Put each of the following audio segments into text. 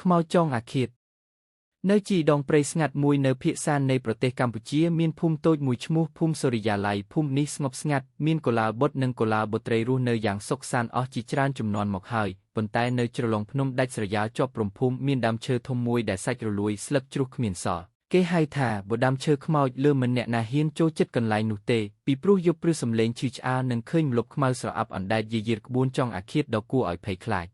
ខ្មោចចងអាឃាតនៅជីដងព្រៃស្ងាត់មួយនៅភាគសាននៃប្រទេសកម្ពុជាមានភូមិតូចមួយឈ្មោះភូមិសូរិយាល័យភូមិនេះស្ងប់ស្ងាត់មានកុលាលបុត្រនិងកុលាលបុត្រីរស់នៅយ៉ាងសុខសាន្តអស់ជាច្រើនជំនាន់មកហើយប៉ុន្តែនៅជ្រលងភ្នំដាច់ស្រយាលជាប់ព្រំភូមិមានដើមឈើធំមួយដែលសាច់រលួយស្លឹកជ្រុះគ្មានសល់គេហៅថាបុដើមឈើខ្មោចលើមិនអ្នកណាហ៊ានចូលចិត្តកន្លែងនោះទេពីព្រោះយប់ព្រឺសំឡេងឈឺឆ្អាលនិងឃើញម្លប់ខ្មៅស្រអាប់អណ្ដែតយាយក្បួនចង់អាឃាតដ៏គួរឲ្យភ័យខ្លាច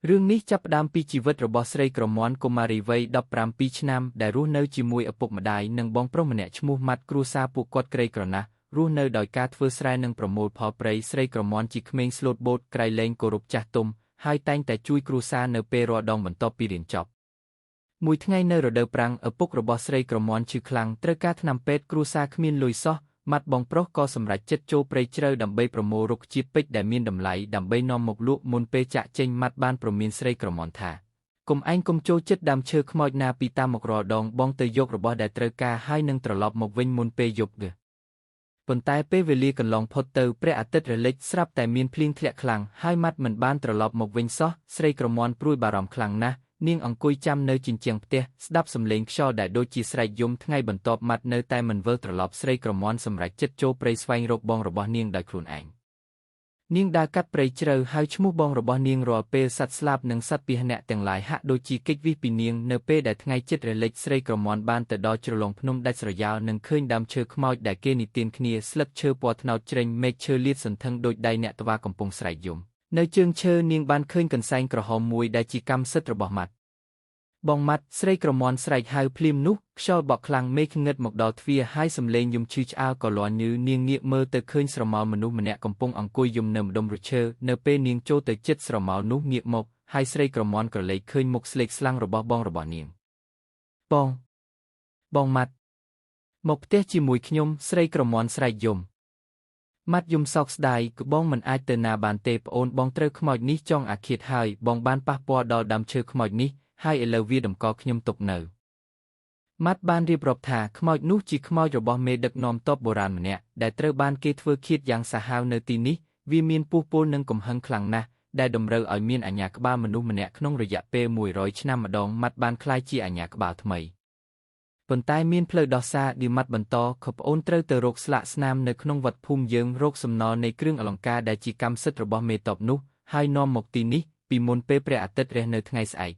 រឿងនេះចាប់ផ្ដើមពីជីវិតរបស់ស្រីក្រមួនកុមារីវ័យ17ឆ្នាំដែលរស់នៅជាមួយឪពុកម្ដាយនិងបងប្រុសម្នាក់ឈ្មោះម៉ាត់គ្រួសារពួកគាត់ក្រីក្រណាស់រស់នៅដោយការធ្វើស្រែនិងប្រមូលផលព្រៃស្រីក្រមួនជាក្មេងស្លូតបូតក្រៃលែងគោរពចាស់ទុំហើយតែងតែជួយគ្រួសារនៅពេលរាល់ដងបន្ទាប់ពីរៀនចប់មួយថ្ងៃនៅរដូវប្រាំងឪពុករបស់ស្រីក្រមួនឈឺខ្លាំងត្រូវការថ្នាំពេទ្យគ្រួសារគ្មានលុយសោះម៉ាត់បងប្រុសក៏សម្រេចចិត្តចូលព្រៃជ្រៅដើម្បីប្រមូលរុក្ខជាតិពេជ្រដែលមានតម្លៃដើម្បីនាំមកលក់មុនពេលចាក់ចេញម៉ាត់បានព្រមានស្រីក្រមួនថាកុំឯងកុំចូលចិត្តដើមឈើខ្មោចណាពីតាមមករាល់ដងបងទៅយករបស់ដែលត្រូវការហើយនឹងត្រឡប់មកវិញមុនពេលយប់ប៉ុន្តែពេលវេលាកន្លងផុតទៅព្រះអាទិត្យរលិចស្រាប់តែមានភ្លៀងធ្លាក់ខ្លាំងហើយម៉ាត់មិនបានត្រឡប់មកវិញសោះស្រីក្រមួនព្រួយបារម្ភខ្លាំងណាស់នាងអង្គុយចាំនៅជញ្ជាំងផ្ទះស្ដាប់សំឡេងខ្យល់ដែលដូចជាស្រែកយំថ្ងៃបន្ទាប់ម៉ាត់នៅតែមិនវិលត្រឡប់ស្រីក្រមួនសម្រេចចិត្តចូលព្រៃស្វែងរកបងរបស់នាងដោយខ្លួនឯងនាងដើរកាត់ព្រៃជ្រៅហើយឈ្មោះបងរបស់នាងរាល់ពេលសត្វស្លាបនិងសត្វពាហនៈទាំងឡាយហាក់ដូចជាគេចវិះពីនាងនៅពេលដែលថ្ងៃជិតរលិចស្រីក្រមួនបានទៅដល់ជ្រលងភ្នំដាច់ស្រយាលនិងឃើញដើមឈើខ្មោចដែលគេនិទានគ្នាស្លឹកឈើពណ៌ត្នោតជ្រេញមែកឈើលាតសន្ធឹងដូចដៃអ្នកត្វាកំពុងស្រែកយំនៅជើងឈើនាងបានឃើញកន្សែងក្រហមមួយដែលជាកម្មសិទ្ធិរបស់ម៉ាត់បងម៉ាត់ស្រីក្រមួនស្រែកហៅភ្លាមនោះខ្យល់បក់ខ្លាំងមេឃងឹតមកដល់ទ្វារហើយសំឡេងយំឈឺឆ្អាលក៏លាន់ញឺនាងងាកមើលទៅឃើញស្រមោលមនុស្សម្នាក់កំពុងអង្គុយយំនៅម្ដុំរឈើនៅពេលនាងចូលទៅជិតស្រមោលនោះងាកមកហើយស្រីក្រមួនក្រឡេកឃើញមុខស្លេកស្លាំងរបស់បងរបស់នាងបងបងម៉ាត់មកផ្ទះជាមួយខ្ញុំស្រីក្រមួនស្រែកយំម៉ាត់យំសោកស្ដាយគឺបងមិនអាចទៅណាបានទេប្អូនបងត្រូវខ្មោចនេះចង់អាឃាតហើយបងបានប៉ះពាល់ដល់ដើមឈើខ្មោចនេះហើយឥឡូវវាតម្កល់ខ្ញុំទុកនៅម៉ាត់បានរៀបរាប់ថាខ្មោចនោះជាខ្មោចរបស់មេដឹកនាំទ័ពបុរាណម្នាក់ដែលត្រូវបានគេធ្វើឃាតយ៉ាងសាហាវនៅទីនេះវាមានពស់ពុលនិងកំហឹងខ្លាំងណាស់ដែលតម្រូវឲ្យមានអាជ្ញាក្បាលមនុស្សម្នាក់ក្នុងរយៈពេល100ឆ្នាំម្ដងម៉ាត់បានក្លាយជាអាជ្ញាក្បាលថ្មីប៉ុន្តែមានផ្លូវដោះសារឌីម៉ាត់បន្តខប្អូនត្រូវទៅរកស្លាកស្នាមនៅក្នុងវត្តភូមិយើងរកសំណល់នៃគ្រឿងអលង្ការដែលជាកម្មសិទ្ធិរបស់មេតបនោះហើយនាំមកទីនេះពីមុនពេលព្រះអាទិត្យរះនៅថ្ងៃស្អែក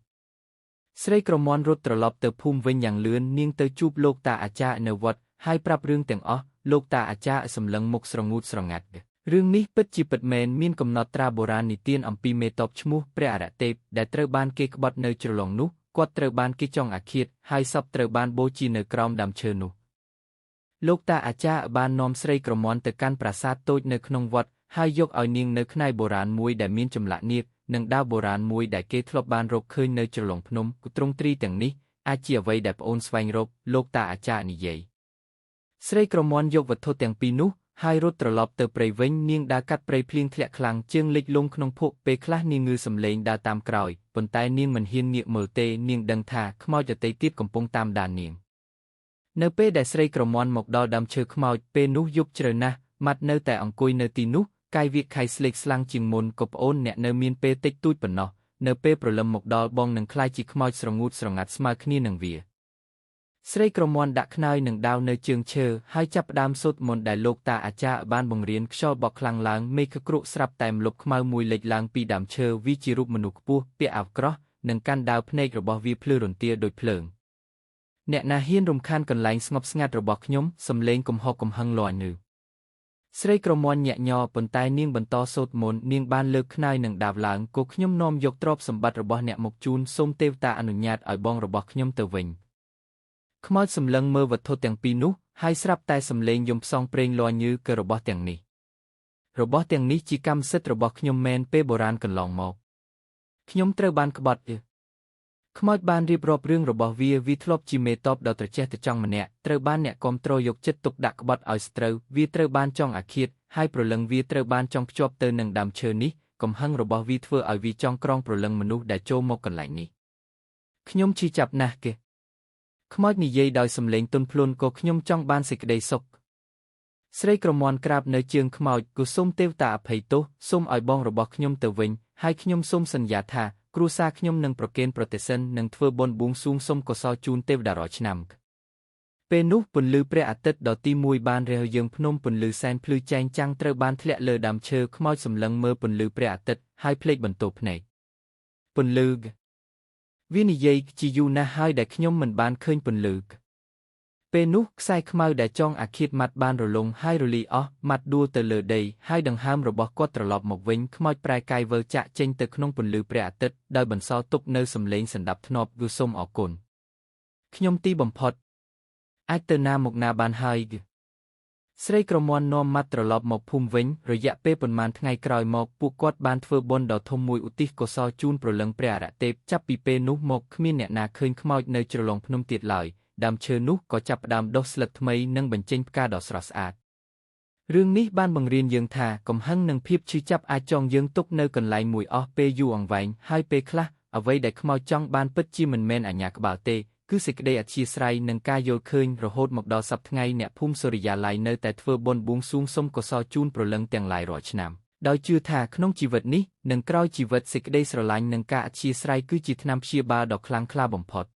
ស្រីក្រមួនរត់ត្រឡប់ទៅភូមិវិញយ៉ាងលឿននាងទៅជួបលោកតាអាចារ្យនៅវត្តហើយប្រាប់រឿងទាំងអស់លោកតាអាចារ្យសម្លឹងមុខស្រងូតស្រងាត់រឿងនេះពិតជាពិតមែនមានកំណត់ត្រាបុរាណនិទានអំពីមេតបឈ្មោះព្រះអរទេពដែលត្រូវបានគេក្បត់នៅជ្រលងនោះគាត់ត្រូវបានគេចង់អាឃាតហើយសពត្រូវបានបូជានៅក្រោមដើមឈើនោះលោកតាអាចារ្យបាននាំស្រីក្រមួនទៅកាន់ប្រាសាទតូចនៅក្នុងវត្តហើយយកឲ្យនាងនៅខ្នាយបុរាណមួយដែលមានចម្លាក់នាគនិងដាវបុរាណមួយដែលគេធ្លាប់បានរកឃើញនៅជ្រលងភ្នំទ្រង់ទ្រីទាំងនេះអាចជាអ្វីដែលប្អូនស្វែងរកលោកតាអាចារ្យនិយាយស្រីក្រមួនយកវត្ថុទាំងពីរនោះហើយរត់ត្រឡប់ទៅព្រៃវិញនាងដើរកាត់ព្រៃភ្លៀងធ្លាក់ខ្លាំងជើងលិចលង់ក្នុងភក់ពេលខ្លះនាងងឺសំឡេងដើរតាមក្រោយប៉ុន្តែនាងមិនហ៊ានងាកមើលទេនាងដឹងថាខ្មោចដទៃទៀតកំពុងតាមដាននាងនៅពេលដែលស្រីក្រមួនមកដល់ដើមឈើខ្មោចពេលនោះយប់ជ្រៅណាស់ម៉ាត់នៅតែអង្គុយនៅទីនោះកាយវាខៃស្លេកស្លាំងជាងមុនក៏ប្អូនអ្នកនៅមានពេលតិចតួចប៉ុណ្ណោះនៅពេលព្រលឹមមកដល់បងនឹងក្លាយជាខ្មោចស្រងូតស្រងាត់ស្មើគ្នានឹងវាស្រីក្រមួនដាក់ខ្នើយនឹងដាវនៅជើងឈើហើយចាប់ផ្ដើមសូត្រមន្តដែលលោកតាអាចារ្យបានបង្រៀនខ្យល់បក់ខ្លាំងឡើងមេឃគ្រក់ស្រាប់តែម្លប់ខ្មៅមួយលេចឡើងពីដើមឈើវាជារូបមនុស្សខ្ពស់ពាក់អាវក្រោះនិងកាន់ដាវភ្នែករបស់វាភ្លឺរន្ទាដូចភ្លើងអ្នកណាហ៊ានរំខានកន្លែងស្ងប់ស្ងាត់របស់ខ្ញុំសំឡេងកំហុកកំហឹងលាន់នឺស្រីក្រមួនញាក់ញ័រប៉ុន្តែនាងបន្តសូត្រមន្តនាងបានលើកខ្នើយនិងដាវឡើងក៏ខ្ញុំនាំយកទ្រព្យសម្បត្តិរបស់អ្នកមកជូនសូមទេវតាអនុញ្ញាតឲ្យបងរបស់ខ្ញុំទៅវិញខ្មោចសម្លឹងមើលវត្ថុទាំងពីរនោះហើយស្រាប់តែសំឡេងយំផ្សងព្រេងលាន់ញឺគឺរបស់ទាំងនេះរបស់ទាំងនេះជាកម្មសិទ្ធិរបស់ខ្ញុំមែនពេលបុរាណកន្លងមកខ្ញុំត្រូវបានក្បត់ខ្មោចបានរៀបរាប់រឿងរបស់វាវាធ្លាប់ជាមេតបដ៏ត្រចះត្រចង់ម្នាក់ត្រូវបានអ្នកគាំទ្រយកចិត្តទុកដាក់ក្បត់ឲ្យស្ត្រូវវាត្រូវបានចង់អាឃាតហើយព្រលឹងវាត្រូវបានចង់ភ្ជាប់ទៅនឹងដើមឈើនេះកំហឹងរបស់វាធ្វើឲ្យវាចង់ក្រងព្រលឹងមនុស្សដែលចូលមកកន្លែងនេះខ្ញុំឈឺចាប់ណាស់គេខ្មោចនិយាយដោយសំឡេងទន់ភ្លន់ក៏ខ្ញុំចង់បានសេចក្តីសុខស្រីក្រមួនក្រាបនៅជើងខ្មោចក៏សូមទេវតាអភ័យទោសសូមឲ្យបងរបស់ខ្ញុំទៅវិញហើយខ្ញុំសូមសន្យាថា គ្រួសារខ្ញុំនឹងប្រគេនប្រតិសិននិងធ្វើបុណ្យបួងសួងសុំកុសលជូនទេវតារាល់ឆ្នាំពេលនោះពន្លឺព្រះអាទិត្យដ៏ទីមួយបានរះយើងភ្នំពន្លឺសែនភ្លឺចែងចាំងត្រូវបានធ្លាក់លើដើមឈើខ្មោចសម្លឹងមើលពន្លឺព្រះអាទិត្យហើយភ្លេចបន្ទោភ្នែកពន្លឺវានិយាយជាយូរណាស់ហើយដែលខ្ញុំមិនបានឃើញពន្លឺពេលនោះខ្សែខ្មៅដែលចងអាឃាតម៉ាត់បានរលុងហើយរលីអស់ម៉ាត់ដួលទៅលើដីហើយដង្ហើមរបស់គាត់ត្រឡប់មកវិញខ្មោចប្រែកាយវិលចាក់ចេញទៅក្នុងពន្លឺព្រះអាទិត្យដោយបន្សល់ទុកនៅសំឡេងសន្តាប់ធ្នាប់គឺសូមអរគុណខ្ញុំទីបំផុតអាចទៅណាមកណាបានហើយស្រីក្រមួននាំម៉ាត់ត្រឡប់មកភូមិវិញរយៈពេលប៉ុន្មានថ្ងៃក្រោយមកពួកគាត់បានធ្វើបុណ្យដ៏ធំមួយឧទ្ទិសកុសលជូនព្រលឹងព្រះអរទេពចាប់ពីពេលនោះមកគ្មានអ្នកណាឃើញខ្មោចនៅជ្រលងភ្នំទៀតឡើយដើមឈើនោះក៏ចាប់ផ្ដើមដុះស្លឹកថ្មីនិងបញ្ចេញផ្កាដ៏ស្រស់ស្អាតរឿងនេះបានបង្រៀនយើងថាកំហឹងនិងភាពឈឺចាប់អាចចងយើងទុកនៅកន្លែងមួយអស់ពេលយូរអង្វែងហើយពេលខ្លះអ្វីដែលខ្មោចចង់បានពិតជាមិនមែនអាជ្ញាក្បាលទេគឺសេចក្តីអធ្យាស្រ័យនិងការយល់ឃើញរហូតមកដល់សប្តាហ៍ថ្ងៃអ្នកភូមិសូរិយាល័យនៅតែធ្វើបុណ្យបួងសួងសុំកុសលជូនព្រលឹងទាំងឡាយរាល់ឆ្នាំដោយជឿថាក្នុងជីវិតនេះនិងក្រោយជីវិតសេចក្តីស្រឡាញ់និងការអធ្យាស្រ័យគឺជាថ្នាំព្យាបាលដ៏ខ្លាំងក្លាបំផុត។